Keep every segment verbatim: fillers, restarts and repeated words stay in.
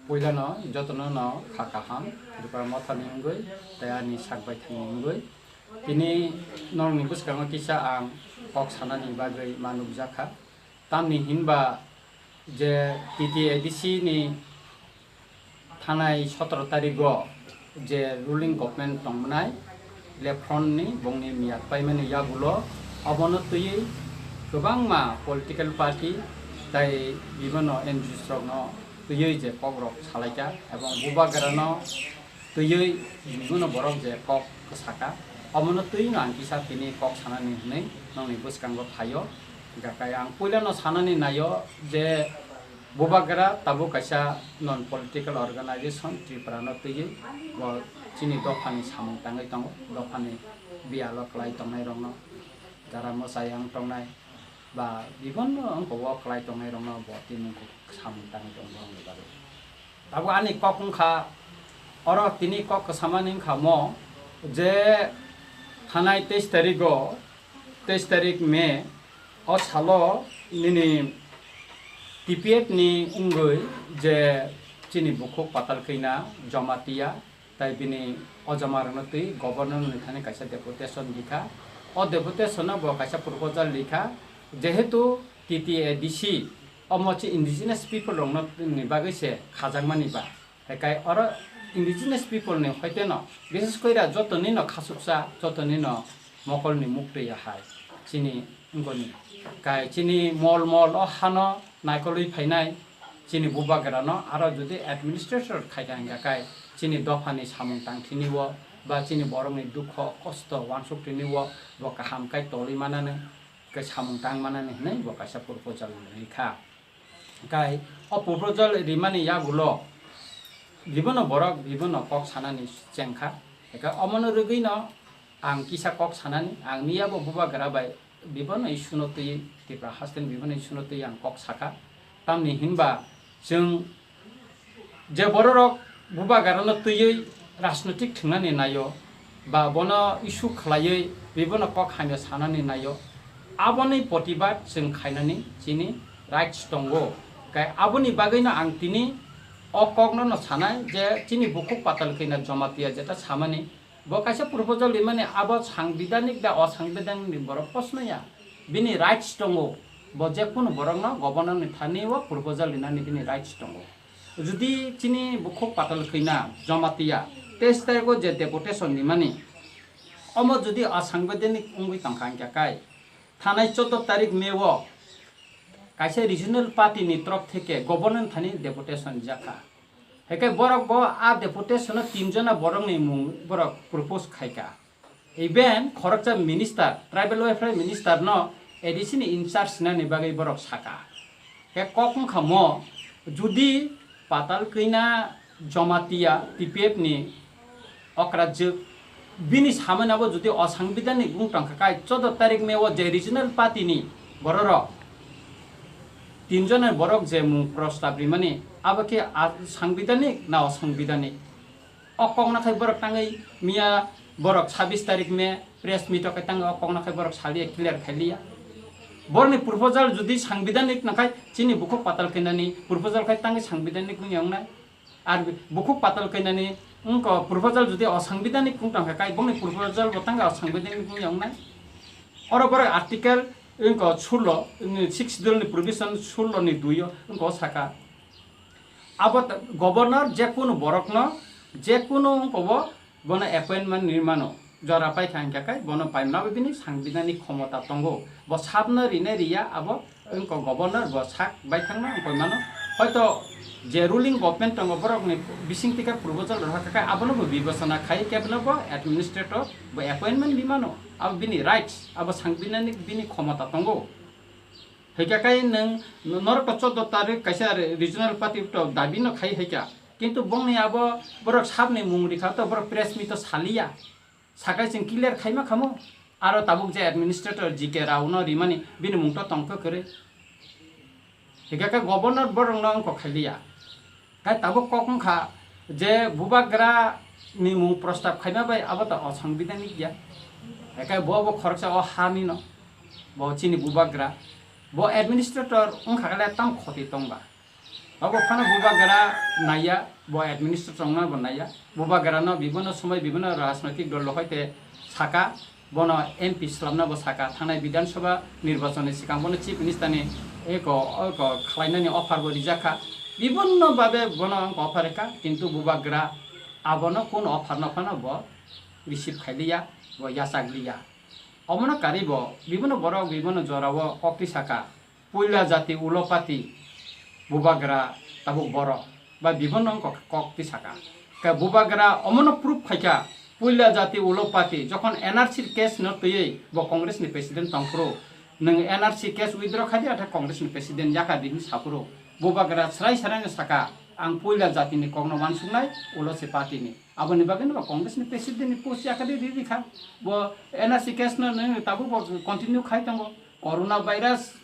Puilano jotono no kha kaham, Tripura Mothani wngwi tei ani sak baithangni wngwi. Tini norokni bwskango kisa ang kok sanani bagwi ma nukjakha. Tamni hinba je T T A D C ni thanai sotoro tarigo je ruling government tongmwnai left front ni bongni miyat paimani yagulo obono twiwi kwbangma political party tai bibano N G Os rokno twiwi je kokrok salaikha ebong bubagrano twiwi bibano borok je kok kwsaka omono twiwino ang kisa tini kok sanani hwnwi nongni bwskango phaio. Hwnkhe ang puilano sanani naio je bubagra tabuk kaisa non political organization Tripura no twiwi bo chini dophani samung tangwi tongo, dophani biyalo kwlai tongnai rokno, jara mwchai ang tongnai ba bibonno wngkha o kwlai tongnai rokno bo tini samung tangwi tongo borokni bagwi. Tabuk ani kok wngkha oro tini kok kwsamani wngkha mo je thanai teis tarigo, teis tarik May o salo nini T P F ni wngwi je chini bukhuk Patalkina Jamatia tai bini o jama rokno twi governor ni thani kaisa deputation rikha. O deputation no bo kaisa proposal rikha, jehetu T T A D C omo chi indigenous people rokno ni bagwi se khajakmani ba. Hekai oro indigenous people ni hoite no, bises koi ra jotoni no khasuksa, jotoni no mokol ni muktwi hai chini wngoni. Kai chini mol mol o hano naikolwi phainai chini bubagra no aro jodi administrator khai ka hingka kai chini dopha ni samung tangthini o ba chini borok ni dukho kosto wansuk tini o bo kaham kai tolwi manani, kai samung tang manani hinwi bo kaisa proposal rikha. Kai o proposal rimani yagulo bibono borok bibono kok sanani chengkha. Eka omono rwgwino ang kisa kok sanani, ang miyabo bubagra bai bibono issue no twi, Tripura hasteni bibono issue no twi ang kok sakha. Tamni hinba chwng je bororok bubagrano twiwi rajnotik thwngnani naio, ba bono issue khlaiwi bibono kok hamya sanani naio, aboni protibad chwng khainani chini rights tongo. Kai aboni bagwino ang tini o kokno no sanai je chini bukhuk Patalkina Jamatia jeta samani, bo kaisa proposal rimani abo sangbidanik da osangbidanik ni borok posno ya. Bini rights tongo, bo jekunu borokno governor ni thani o proposal rinani bini rights tongo. Jodi chini bukhuk Patalkina Jamatia teis tariko je deputation nimani, omo jodi asangbidanik wngwi tongkha hingkha kai, thanai choudo tarik May o kaisa regional party ni torok theke governor thani deputation jakha. Heke borok bo a deputation o tin jona borok ni mung borok propose khaika. Even khoroksa minister, tribal welfare minister no A D C ni in charge nani bagwi borok saka. He kok wngkha mo, jodi Patalkina Jamatia T P F ni okrajwk bini samani abo jodi osangbidanik wng tongkha kai choudo tarik May o je regional party ni bororok tin jona borok je mung prostab rimani abo khe a-, sangbidanik na osangbidanik? O kok nakhai borok tangwi miya borok sabis tarik May press meet o khe tangwi o kok nakhai borok saliya clear khailiya. Borokni proposal jodi sangbidanik nakhai chini bukhuk Patalkinani proposal khai tangwi sangbidanik wngya wngnai. Ar bukhuk Patalkinani wngkha proposal jodi osangbidanik wng tongkha kai bongni proposal bo tangwi osangbidanik wngya wngnai. Oro borok article wngkha sullo, six schedule ni provision sullo ni dui o wngkha o saka. Abo ta-, governor jekunu borokno, jekunu wngkha bo, bono appointment rimano. Jora paikha hingkha khe bono paimani bini sangbidanik khomota tongo. Bo sabno rina riya abo wngkha governor bo sak baithangno wngkha mano. Hoito je ruling government tongo borokni bisingtwi khe proposal rwkha khe abono bo bibechona khai khe bono bo administrator bo appointment rimano. Abo bini rights, abo sangbidanik bini khomota tongo. Hwnkhe kai nwng norok to choudo tarik kaisa re-, regional party to dabi no khai hai kha. Kintu bongni abo borok sabni mung rikha to borok press meet to saliya. Sakai chwng clear khaima khamo. Aro tabuk je administrator G K Rao no rimani bini mung to tongkha kwrwi. Hwnkhe khe governor borok no wngkha khailiya. Hai tabuk kok wngkha je bubagra ni mung prostab khaima bai abo to osangbidanik ya. Hai khe bo bo khoroksa o ha ni no. Bo chini bubagra. Bo administrator wngkha khe tam khoti tongba. Abo phano Bubagra naiya, bo administrator wngna bo naiya. Bubagrano bibhinno somoi bibhinno rajnoitik dol rok hoite saka, bono M P swlamna bo saka, thangnai Bidhan Sabha nirbachonni swkang bono Chief Minister ni eko, eko khlainani offer bo rijak kha. Bibhinno babe bono wngkha offer rikha, kintu Bubagra abono kun offer no phano bo receive khailiya, bo yachak liya. Omono karwi bo bibhinno borok bibhinno jorao koktwi saka. Puila jati ulo pati Bubagra tabuk borok ba bibhinno wngkha kok twi saka. Khe Bubagra omono proof khaikha, puila jati ulo pati jokhon N R C case no twiwi bo Congress ni president tongphuru, nwng N R C case withdraw khaidi atha Congress ni president yakha di hwnwi saphuru, Bubagra srai srai no saka, ang puila jati ni kok no wansuknai, ulo se party ni. Aboni bagwi no bo Congress ni president ni post yakha di ri rikha. Bo N R C case no nwng tabuk bo continue khai tongo. Corona virus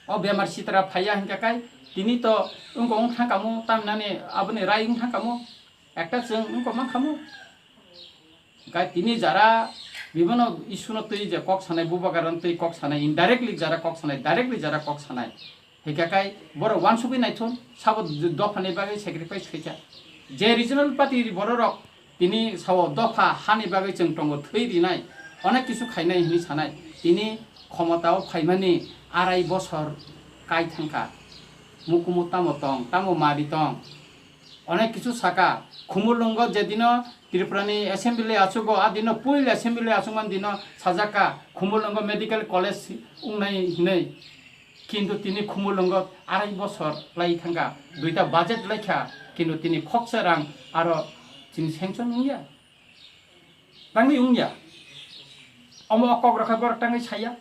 o bemar sitra phaiya hinkha kai tini to wngkha wng thang kamo tamnani aboni rai wng thang kamo ekta chwng wngkha mang kamo. Kai tini jara bibhinno issue no twi je kok sanai Bubagra no twi kok sanai indirectly jara kok sanai directly jara kok sanai. Hinkha kai borok wansugwi naithun sabo dophani bagwi sacrifice khaikha. Je regional party bororok tini sao dopha hani bagwi chwng tongo thwi rinai, onek kisu khainai hwnwi sanai. Tini khomotao phaimani arai bosor kai thangkha. Mukumu tamo tong, tamo mari tong. Onek kisu saka, Khumulwngo jedino Tripurani assembly achugo, a dino puila assembly achukmani dino sajaka, Khumulwngo medical college wngnai hinwi. Kintu tini Khumulwngo arai bosor lai thangkha, duita budget laikha, kintu tini khoksa rang aro chini sanction wngya. Tangwi wngya. Omo o kok rokha borok tangwi saya.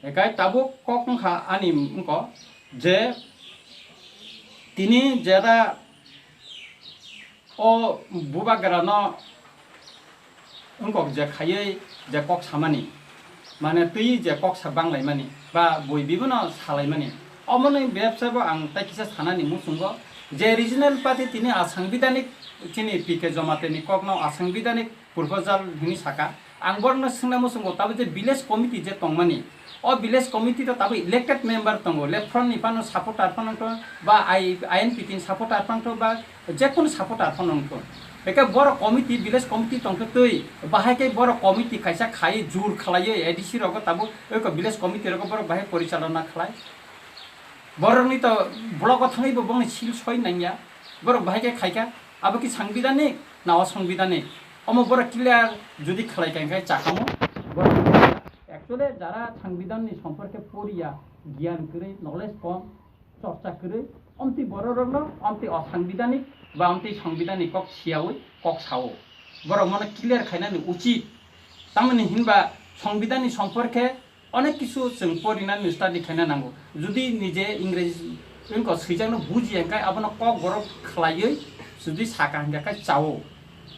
Ekai tabuk kok wngkha ani wngko je tini jera o Bubagrano wngkok je khaiwi je kok samani, mane twi je kok sa banglaimani ba bui bibono salaimani, omoni bebsa bo ang tai kisa sanani muchungo je regional party tini asangbidanik chini P K Jomate ni kokno asangbidanik proposal hwnwi saka. Ang borokno swngna muchungo tabo je village committee je tongmani, o village committee to tabo elected member tongo, left front ni phano supporter phano wngthung ba I N P T ni supporter phano wngthung ba jekunu supporter phano wngthung. Eke borok committee, village committee tongkhe twi bahai khe borok committee kaisa khai jur khlaiwi A D C rogo tabo eko village committee rogo borok bahai porichalona khlai. Borokni to block o thangwi bo bongni sil soi nangya. Borok bahai khe khaikha, abo ki sangbidanik na osangbidanik? Omo borok clear jodi khlai kha, hinkhe chakamo borok actually jara sangbidanni somporke poriya, giyan kwrwi, knowledge kom, chorcha kwrwi, omtwi bororokno omtwi osangbidanik ba omtwi sangbidanik kok siyawi kok sao. Borok mono clear khainani uchit. Tamoni hinba sangbidanni somporke onek kisu chwng porinani study khaina nango. Jodi nije Ingreji wngkha swijakno bujiya hinkhe abono kokborok khlaiwi jodi saka hinkhe kai chao.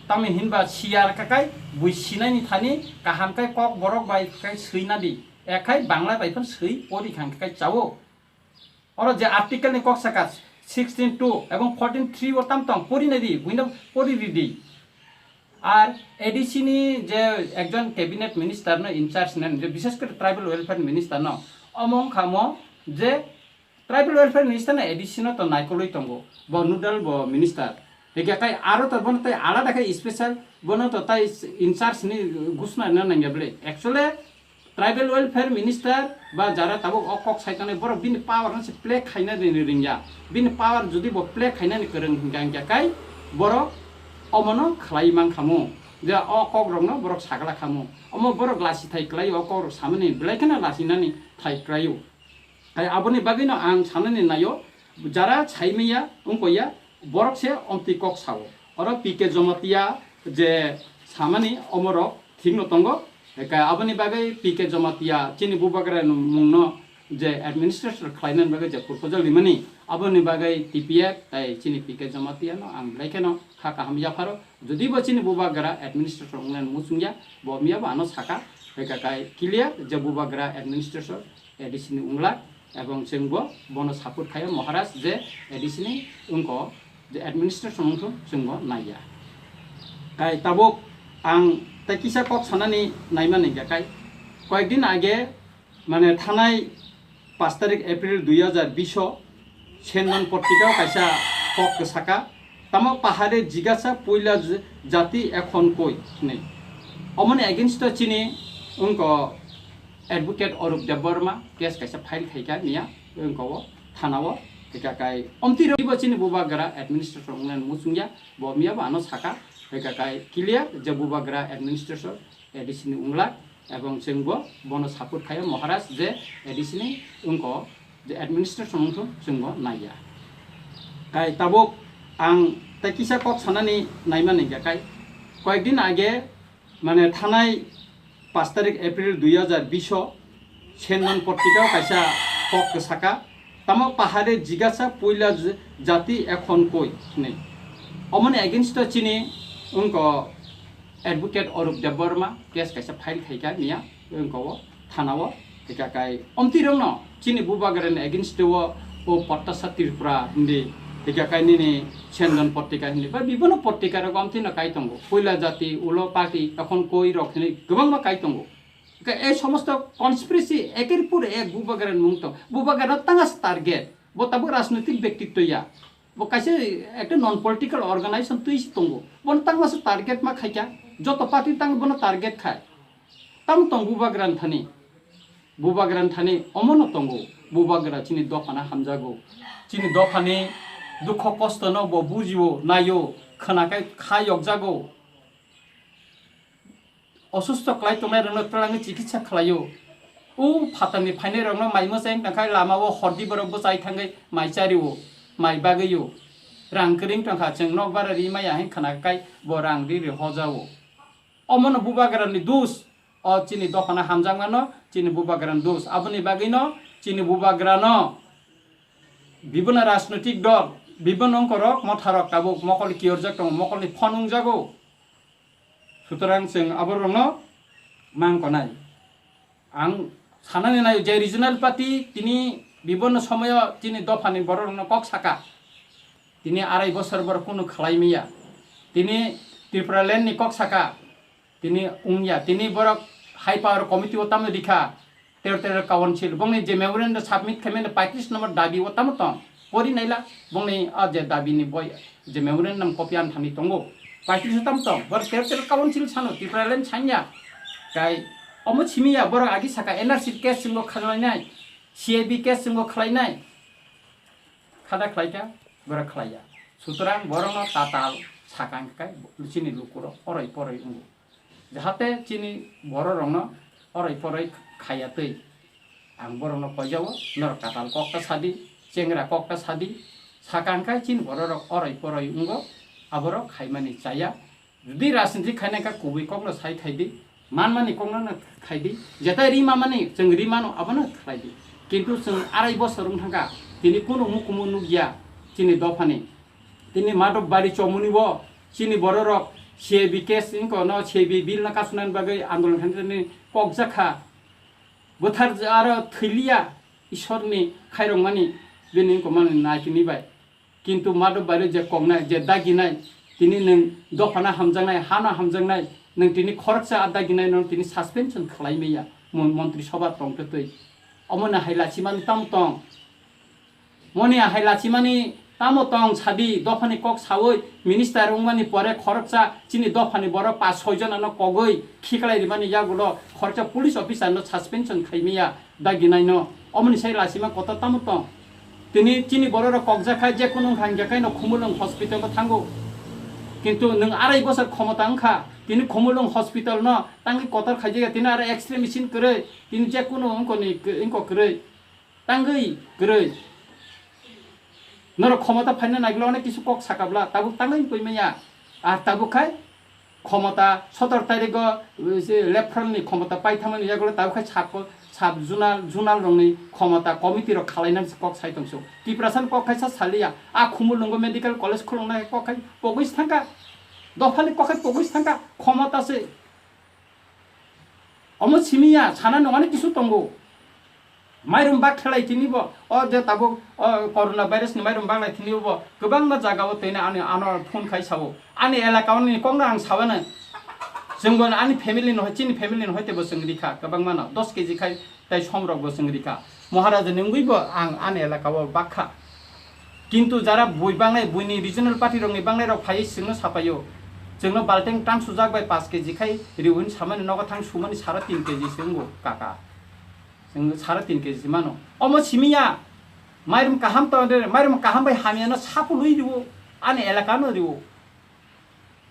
Tamni hinba siya kha kai bui sinaini thani kaham kai kokborok bai kai swinadi. Ekhai Bangla bai phano swi pori kha hinkhe kai chao. Oro je article ni kok saka sixteen two ebong fourteen three o tam tong pori nai di, buino pori ridi. Ar A D C ni je ekjon cabinet minister no in charge nen, je bishes kore tribal welfare minister no, omo wngkha mo je tribal welfare minister no A D C no to naikolwi tongo, bo nodal bo minister. Hinkhe kai aro to bono tei alada khe special bono to tai in charge ni gusna na nangya bwle. Actually, tribal welfare minister ba jara tabuk o kok sai tongnai borok bini power no se play khaina rini ringya, bini power jodi bo play khainani kwrwng hinkha hinkha kai borok omono khlai mankhamu, je o kok rokno borok sagla khamu, omo borok lasi thai kwlai o kok rok samani belai kheno lasinani thai kwlaio. Hai aboni bagwino ang sanani naio, jara saimaya wngkoya borok se omtwi kok sao. Oro P K Jamatia je samani omorok thikno tongo. Eka aboni bagwi P K Jamatia chini bubagra mungno je administrator khlainani bagwi je proposal rimani, aboni bagwi T P F tai chini P K Jamatia no ang belai kheno kha kaham yapharo. Jodi bo chini bubagra administrator wngnani muchungya, bo miya bo ano saka, eka kai clear je bubagra administrator A D C ni wngla, ebong chwng bo bono support khaio Maharaj je A D C ni wngko je administration wngthung chwng bo naiya. Kai tabuk ang tei kisa kok sanani naimani hingkha kai koyekdin age mane thanai paanch tarik April dui hajar bish o Sendan Patrika o kaisa kok kwsaka, tamo pahare jigasa puila j-, jati ekhon koi hinwi. Omoni against o chini wngko Advocate Arup Debbarma case kaisa file khaika miya wngko o thana o, hika kai omtwi rok bo chini bubagra administration wngnani muchungya, bo miya bo ano saka, hika kai clear je bubagra administration A D C ni wngla, ebong chwngbo bono support khaio Maharaj je A D C ni wngko je administration wngthung chwngbo naiya. Kai tabuk ang tei kisa kok sanani naimani hwnkha kai koyekdin age mane thanai paanch tarik April dui hajar bish o Sendan Patrika o kaisa kok kwsaka, tamo pahare jigasa puila j-, jati ekhon koi hinwi. Omoni against o chini wngko Advocate Arup Debbarma case kaisa file khaika miya wngko o thana o, hika kai omtwi rokno chini bubagrani against o, o Pattasa Tripura hindi, hika kai nini Sendan Patrika hindi ba bibono patrika rok omtwi no kai tongo, puila jati ulo party ekhon koi rok hinwi kwbangma kai tongo. Hika ei somosto conspiracy eker pur ek bubagrani mung tong, bubagra tanga target, bo tabuk rajnoitik bektitto ya. Bo kaisa ekta non political organization twi se tongo. Bono tangma se target ma khaikha. Joto party tang bono target khai. Tamo tong bubagra ni thani. Bubagra ni thani omono tongo. Bubagra chini dophano hamjago. Chini dophani dukho kosto no bo bujio, naio, khwnakhai kha yokjago. Osusto kwlai tongnai rokno twlangwi chikitsa khlaio. O phatarni phainai rokno mai mwchai wngtangkhai lama o hordi borok bwchai thangwi mai chario, mai bagwio. Rang kwrwi wngtangkha, chwng nokbar ri maya hwn khwnakhai bo rang ri ri hojao. Omono bubagrani dos, o chini dophano hamjakmano chini bubagrani dos. Aboni bagwino chini bubagrano bibino rajnoitik dol, bibino wngkorok motharok tabuk mokol kiyorjak tongo, mokolni phone wngjago. Sutorang chwng aborokno mang konai. Ang sanani nai je regional party tini bibonno somoyo chini dophani bororokno kok saka. Tini arai bosor borok kunu khlai maya. Tini Tripura land ni kok saka. Tini wngya. Tini borok high power committee o tamo rikha. Territorial Council, bongni je memorandum submit khaimani paitris number dabi o tamo tong? Pori naila, bongni a je dabi ni boi je memorandum copy an thani tongo. Paitris o tamo tong? Bor Territorial Council sano, Tipraland sanya. Kai, omo simiya, borok agi saka N R C case chwngbo khlainai, C A B case chwngbo khlainai. Khada khlaikha, borok khlaiya. Sutorang borokno tatal sakang kai, chini lukurok oroi poroi wngo. Jahate chini bororokno oroi poroi khaiya twi. Ang borokno koijao, norok katal kokta sadi, chengra kokta sadi, sakang khai chini bororok oroi poroi wngo, aborok khaimani chaya. Jodi rajniti khainai kha kubui kokno sai khaidi, manmani kokno no khaidi, jetai rimamani chwng rimano abono khlaidi. Kintu chwng arai bosor wng thangkha, tini kunu mukumu nukya chini dophani. Tini Madhobari chomuni bo chini bororok C A B case wngko no C A B bill no kasunani bagwi andolon khainani kokjakha. Bwthar aro thwiliya Ishorni khairokmani bini wngko mani naitini bai. Kintu Madhobari je koknai, je daginai, tini nwng dophano hamjaknai, hano hamjaknai, nwng tini khoroksa a daginai no tini suspension khlai maya mon-, montri sobha tongtwtwi. Omo no hai lachimani tamo tong? Moni ahai lachimani tamo tong sadi, dophani kok sawi minister wngmani pore khoroksa chini dophani borok pas soi jonano kogwi khiklai rimani yagulo khoroksa police officer no suspension khaimaya daginaino. Omoni sai lachima kotor tamo tong? Tini chini bororok kokjakhai jekunu wngkha hingkhe kaino Khumulwng hospital o thango. Kintu nwng arai bosor khomota wngkha, tini Khumulwng hospital no tangwi kotor khaijak ya, tini aro X-ray machine kwrwi, tini jekunu wngkoni, wngkok kwrwi. Tangwi kwrwi. Norok khomota phaina naiklo, onek kisu kok sakabla, tabuk tangwi pui manya. Ar tabuk khai khomota sotor tarikgo, uh, se Left Front ni khomota paithamani yagulo tabuk khai sub, sub zonal, zonal rokni khomota committee rok khalainani se kok sai tongso. Tiprasa ni kok khai sa saliya. A Khumulwngo medical college khulungnai kok khai pogwi se thangka. Dophani kok khai pogwi se thangka. Khomota se Omo simiya, sana nungani kisu tongo. Mairum bak khelai tini bo, o je tabuk, o corona virus ni mairum bak lai tini bo, kwbangma jaga o tini ani ano phone khai sao. Ani elaka o ni kok no ang sao na. Chwng bo ani family no, chini family no hoite bo chwng rikha, kwbangma no dos K G khai tai som rok bo chwng rikha. Maharaja ni wngwi bo ang ani elaka o bak kha. Kintu jara bui bangnai, buini regional party rokni bangnai rok phaiwi chwngno sapaio. Chwngno balteng tang sujak bai paanch K G khai riwi hinwi samani nogo thang sumani sara tin K G se wngo kaka. Chwng sara tin K G se mano. Omo simiya. Mairum kaham to de, mairum kaham bai hamyano sapului riwo. Ani elakano riwo.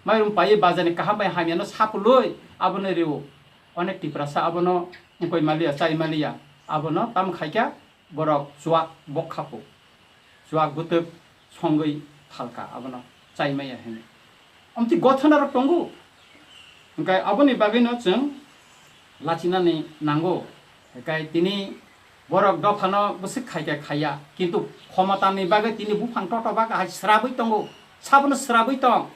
Mairum paiwi bazani kaham bai hamyano sapului abono riwo. Onek Tiprasa abono wngkoi maliya, chai maliya. Abono tamo khaikha borok chuak bokhapo. Chuak bwtwk songwi phalka abono chai maya hinwi. Omtwi gothona rok tongo. Hwnkhe aboni bagwino chwng lachinani nango. Hwnkhe tini borok dophano bwswk khaikhe khaiya, kintu khomotani bagwi tini buphang totobak hai srabwi tongo, sabono srabwi tong.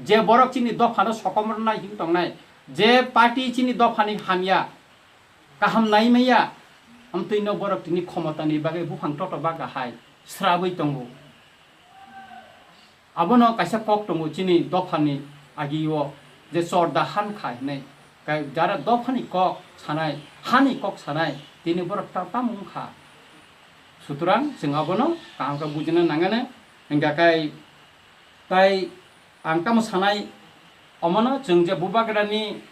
Je borok chini dophano sokomornai him tongnai, je party chini dophani hamya, kaham nai maya, amtwino borok tini khomotani bagwi buphang totobak hai srabwi tongo. Abono kaisa kok tongo chini dophani agio, je chorda han kha hinwi. Kai jara dophani kok sanai, hani kok sanai, tini borok ta-, tamo wngkha. Sutrang chwng abono kaham khe bujina nangani. Hingkha kai tai ang tamo sanai, omono chwng je Bubagrani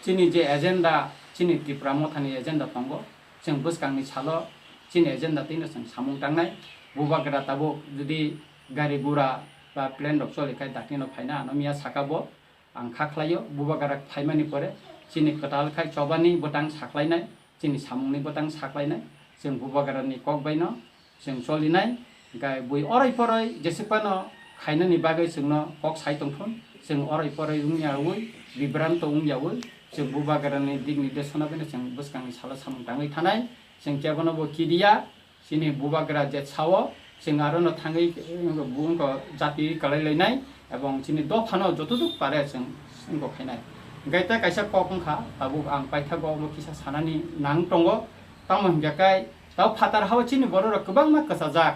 chini je agenda, chini Tipra Mothani agenda tongo, chwng bwskangni salo chini agenda twino chwng samung tangnai. Bubagra tabuk jodi gari gura ba plane rok choli khai dakti no phaina ano miya saka bo ang kha khlaio. Bubagra phaimani pore chini kwtal khai chobani bwtang saklainai, chini samungni bwtang saklainai, chwng Bubagrani kok baino chwng cholinai. Hingkhe bui oroi poroi jese phano khainani bagwi chwngno kok sai tongthun, chwng oroi poroi wngyaui, bibranto wngyaui, chwng Bubagrani dik nirdeshona baino chwng bwskangni salo samung tangwi thanai, chwng kebono bo kidiya. Chini Bubagra je sao, chwng arono thangwi, eh, wngkha jati kwlai lainai, ebong chini dophano jotojuk pare chwng wngkha khainai. Hingkhe tei kaisa kok wngkha, tabuk ang paithago omo kisa sanani nang tongo, tamo hingkha khe tabo phatar hao chini bororok kwbangma kwchajak,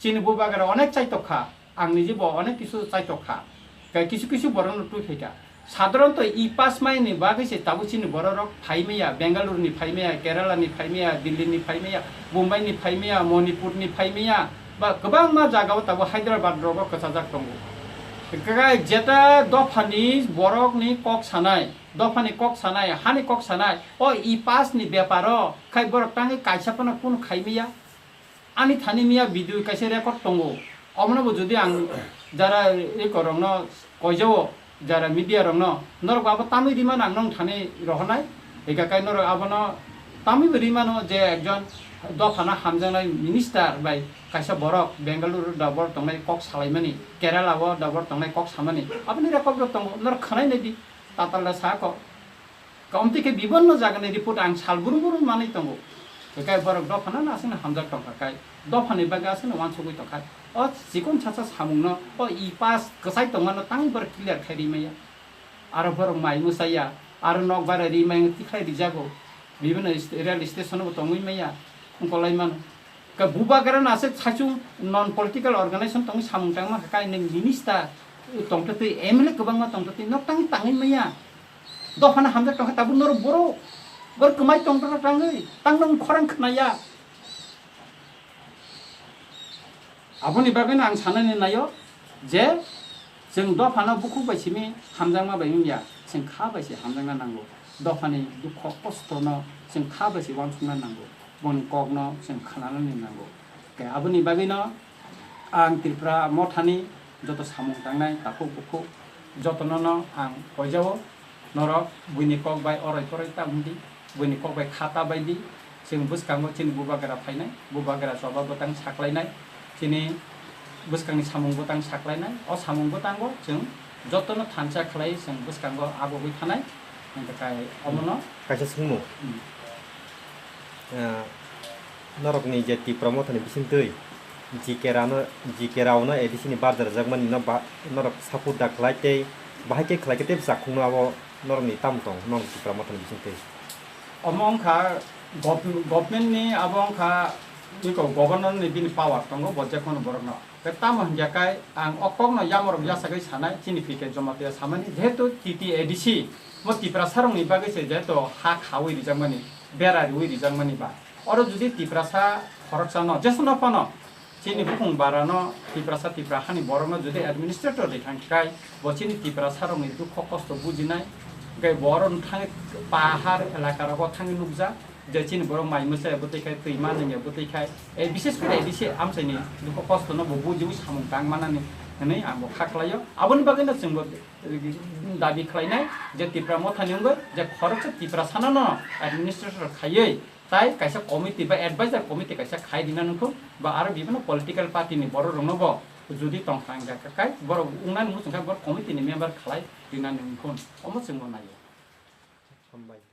chini Bubagra onek chaitok kha, ang nijibo onek kisu chaitok kha. Kai kisu kisu borokno twi phaikha. Sadharanto e pass mai ni bagwi se tabuk chini bororok phaimaya, Bengaluru ni phaimaya, Kerala ni phaimaya, Delhi ni phaimaya, Bombay ni phaimaya, Manipur ni phaimaya, ba kwbangma jaga o tabuk Hyderabad rogo kwchajak tongo. Kai jeta dophani borok ni kok sanai, dophani kok sanai, hani kok sanai, o e pass ni beparo khai borok tangwi kaisa phano kunu khaimaya. Ani thani miya video kaisa record tongo. Omono bo jodi ang jara record rokno koijao, jara media rokno, norok abo tamwi rimano ang nong thani rohornai. Ega kai norok abono tamwi bo rimano je ekjon dophano hamjaknai minister bai kaisa borok Bengaluru da borok tongnai kok salaimani, Kerala o da borok tongnai kok samani. Aboni record rok tongo, norok khwnai naidi, tatal da sa kok. Kamtwi khe bibonno jagani report ang sal brum brum manwi tongo. Hwnkhe borok dophano no aswkno hamjak tongkha khai, dophani bagwi aswkno uansugwi tongkha. O chikon chacha samungno, o e pass kwchai tongmano tangwi borok clear khai ri maya. Aro borok mai mwsaya, aro nok bara ri mai tikhlai rijago. Bibonno ist-, rail station bo tongwi maya, wngkolai mano. Ka Bubagra no aswk saichung non political organization tongwi samung tangma kha, kainwi minister tongtwtwi, M L A kwbangma tongtwtwi, nok tangwi tangwi maya. Dophano hamjak tongkha tabuk norok borok, borok kwmai tongtwtwi tangwi, tangno wng khorang khnaya. Aboni bagwino ang sanani naio je, chwng dophano bukhuk bai simi hamjakma bai wngya, chwng kha bai se hamjakna nango. Dophani dukho kostono chwng kha bai se uansukna nango, boni kokno chwng khnanani nango. Tei aboni bagwino ang Tripura mothani joto samung tangnai takhuk bukhuk jotono no ang koijao, norok buini kok bai oroi poroi ta wngdi, buini kok bai kha ta baidi. Chwng bwskango chini Bubagra phainai, Bubagra choba bwtang saklainai, chini bwskangni samung bwtang saklainai, o samung bwtango chwng jotono thansa khlai chwng bwskango agogwi thanai, hwnkhe kai omono. Kaisa swngmung. Hmm. Ah, norokni je Tipra mothani bisingtwi G K Rano, G K Rao no A D C ni barja rwjakmani no ba-, norok support da khlai tei bahai khe khlai khe tei bwsakkhung no abo norokni tamo tong norok Tipra mothani bisingtwi? Omo wngkha gov-, government ni abo wngkha iko governor ni bini power tongo bo jekono borok no. Tei tamo hingya kai ang o kok no yamorok yasagwi sanai chini P K Jamatia samani jehetu T T A D C bo Tiprasa rokni bagwi se jehetu ha khawi rijakmani, bera riwi rijakmani ba. Oro jodi Tiprasa khoroksano, jesano phano Chini bukhung barano Tiprasa Tipra hani borokno jodi administrator de thang khai, bo chini Tiprasa rokni dukho kosto bujinai, hingke borok thangwi pahar elaka rogo thangwi nukjak, je chini borok mai mwsai bwtwi khai, twi manwi bwtwi khai, e, bises kore A D C amchaini dukho kosto no bo bujiwi samung tang manani hwnwi ang bo kha khlaio. Aboni bagwi no chwng bo dabi khlainai je Tipra Mothani wngwi je khoroksa Tiprasano no administrator khaiwi tai kaisa committee ba advisor committee kaisa khai rina nungkho ba aro bibhinno political party ni borok rokno bo jodi tong thang ja kai borok wngnani muchung khe borok committee ni member khlai rina nungkho omo chwng bo naio. Hambai.